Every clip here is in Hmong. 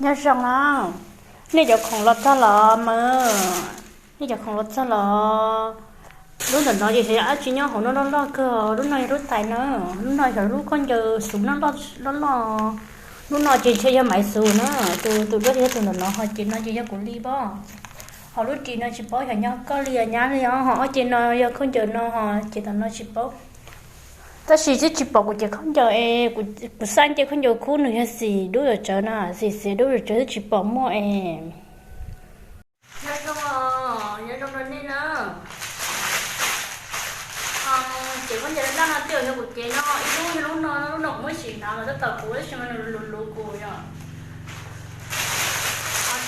Nyob zoo os, nej cov khoom los txog los mas, nej cov khoom los txog los. Lub ntawm no ces xyov yog dab tsi nyob hauv no, loj loj kawg, lub no yog lub tais na, lub no yog lub khaub ncaws xus no loj loj. Lub no ces ntshe yog maiv xus na, tus tus duab ces yog tus ntawm no, ho ces no ces yog kuv li pob. Ho lub ris no tsis paub xyov nyob koj li os nyab li os, ho ob ces no yog khaub ncaws no, ho ces tom no tsis paub. Tab sis twb tsis pom kuv cev khaub ncaws es, kuv xaj cev khaub ncaws khub nws yog xim dub zam tsawv na, xim xim dub zam tsawv twb tsis pom muaj es. Nyob zoo, nyob zoo rau nej na. Ces khaub ncaws daj no twb yog kuv cev no, ib lub yog lub no, lub no kuv muab sim hnav los tab tom kuv tab sis mas nws luv luv kuv yom.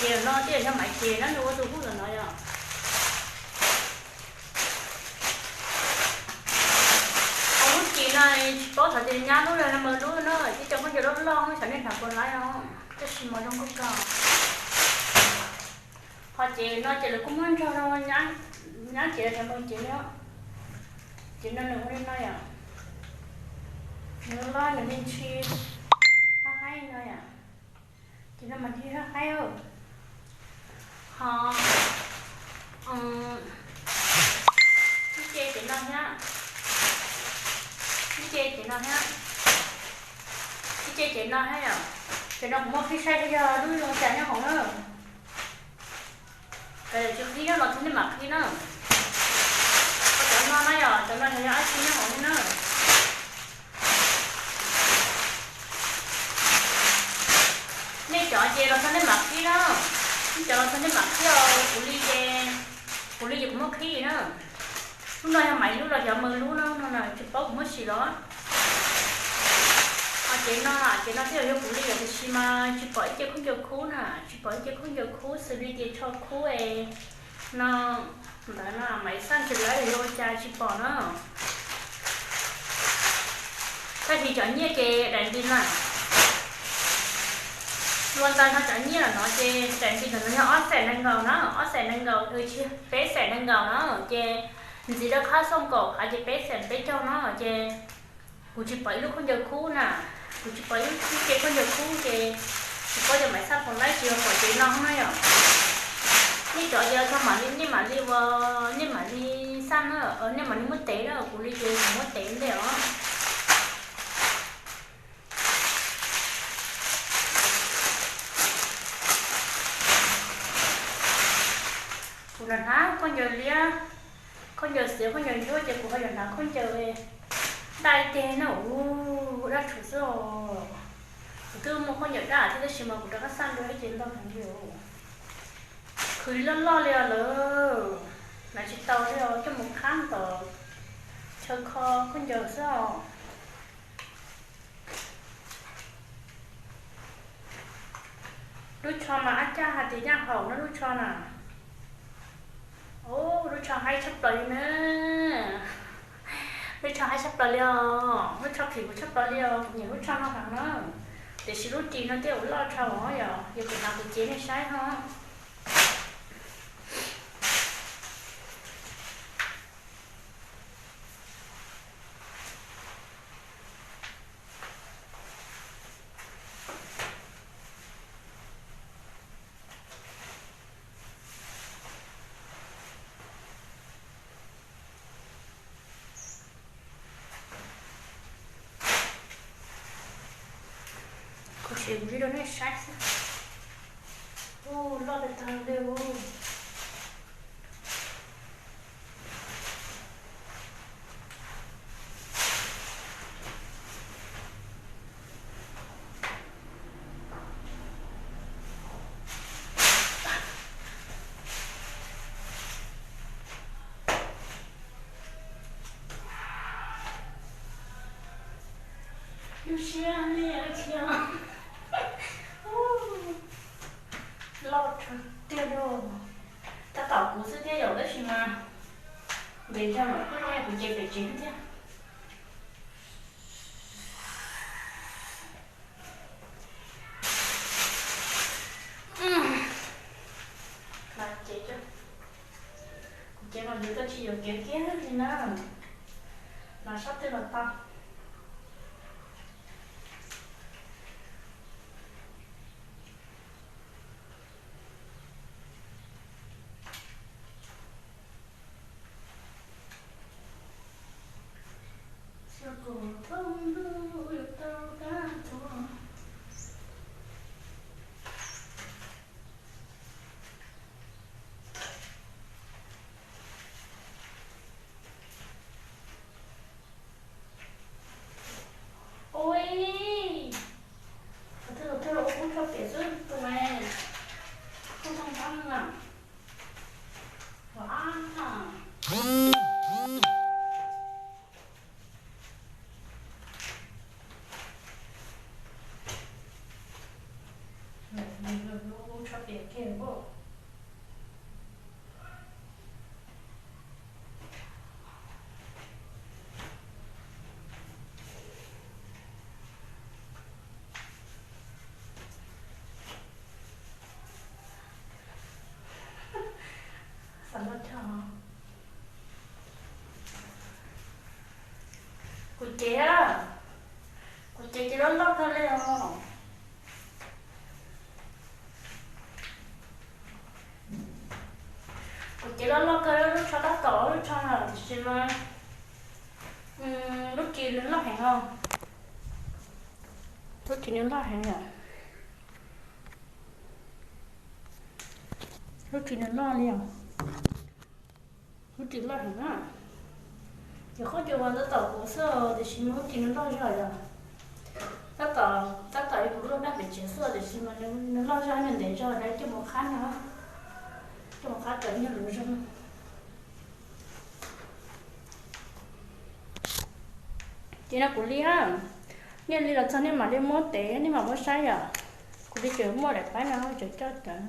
Ces no twb yog maiv ces na, nws ua tus huj ntawm no yom. Ho lub ris no tsis paub xyov tias nyab lub los yog mas lub na, ib co khaub ncaws loj loj xyov nej hnav puas laib os, tab sis mas zoo nkauj kawg. Ho ces no ces lawv kuj muab nrog rau nyab, nyab ces los cov npoo cev li. Ces no nws ua li no yom, nws loj nws li ntshis, hab haib no yom. Ces no mas ntshis hab haib. Ho ib ce ces no thiab, ib ce ces no thiab, ib ce ces no thiab yom. Ces no kuv muab qhib saib yog lub zoo cas nyob hauv na. Cov tsis qhib los txhob nej mam qhib na. Cov no na yom, cov no yog dab tsi nyob hauv li na. Nej cov ces los txhob nej mam qhib na. Nej cov los txhob nej mam qhib os, kuv li ces, kuv li ces kuv muab qhib na. Lub no yog maiv lub los yog mas lub no, no tsis paub kuv muab sim los. Ho ces no, ces no twb yog kuv li yom, tiam sis mas tsis pom ib ce khaub ncaws khub na, tsis pom ib ce khaub ncaws khub xws li tias tsho khub es no, ntawd no maiv xaj ntsis lawv yog ua cas tsis pom na. Tab sis cov nyiaj ces daim nti na, lua ntawd no cov nyiaj los no ces daim nti ntawm no yog ob xees nees nkaum na, ob xees nees nkaum, tsis, peb xees nees nkaum na, ces ntxiv rau khab xoo kaum hav ces peb xees peb caug no ces kuv tsis pom ib lub khaub ncaws khub na, kuv tsis pom ib lub, ib ce khaub ncaws khub ces tsis paub yog maiv xaj puas laib tsis yog pom ces no na yom. Nej cov ces txhob mam li, nej mam li ua, nej mam li xaj na, nej mam li muab tev na, kuv li ces kuv muab tev ntej os. Kuv hnav khaub ncaws liab, khaub ncaws xiav, khaub ncaws ntsuab ces kuv ho yuav hnav khaub ncaws daj teg na, ua dab tshuv xwb os. Kuv twb muaj khaub ncaws daj thiab tab sis mas kuv rov qab xaj dua ib ce ntau heev li os. Khwv loj loj li os lawm, hnav tsis tau li os, coj mus khab tom chaw kho khaub ncaws xwb os. Lub tsho mas ab caj hais tias yaj haum no lub tsho na. Ub, lub tsho haib tshaj plaws li na. Lub tsho haib tshaj plaws li os, lub tsho phim kuv tshaj plaws li os, kuv nyiam lub tsho no heev na. Tiam sis lub ris no twb ua loj dhau os, yog yog kuv hnav kuv cev nej saib ho. Kuv tsis, kuv li rau nej saib xwb. Ub, loj tag tag li ub. Lub siab li thiab. Loj tiag li. Tab tom kuv xwb thiab yom, tab sis mas npem ntsa lawm kuj zoo kuv cev pem tsev thiab. Mas ces kuv cev los nws tuaj tsis yuav kev kiag li na. Los sab twg los tau. Piam kiag npua. Xav los tso. Kuv cev, kuv cev ces loj loj kawg li os. Kuv cev loj loj kawg, lub tsho tab tom lub tsho no tiam sis mas lub ris nws loj heev os. Lub ris nws loj heev yom. Lub ris nws loj li os. Lub ris loj heev na. Ces qhov cua mas tab tom kuv xwb tiam sis mas lub ris nws loj zog yom. Tab tom, tab tom li kuv lub dab pem tsev xwb tiam sis mas nws loj zog, nws ntev zog, coj mus qhab no, coj mus qhab kom nws lus zog. Ces no kuv li, nej li los txog nej mam li muab tev nej mam muab saib yom. Kuv li tseem muaj daim paib no tseem coj tawm.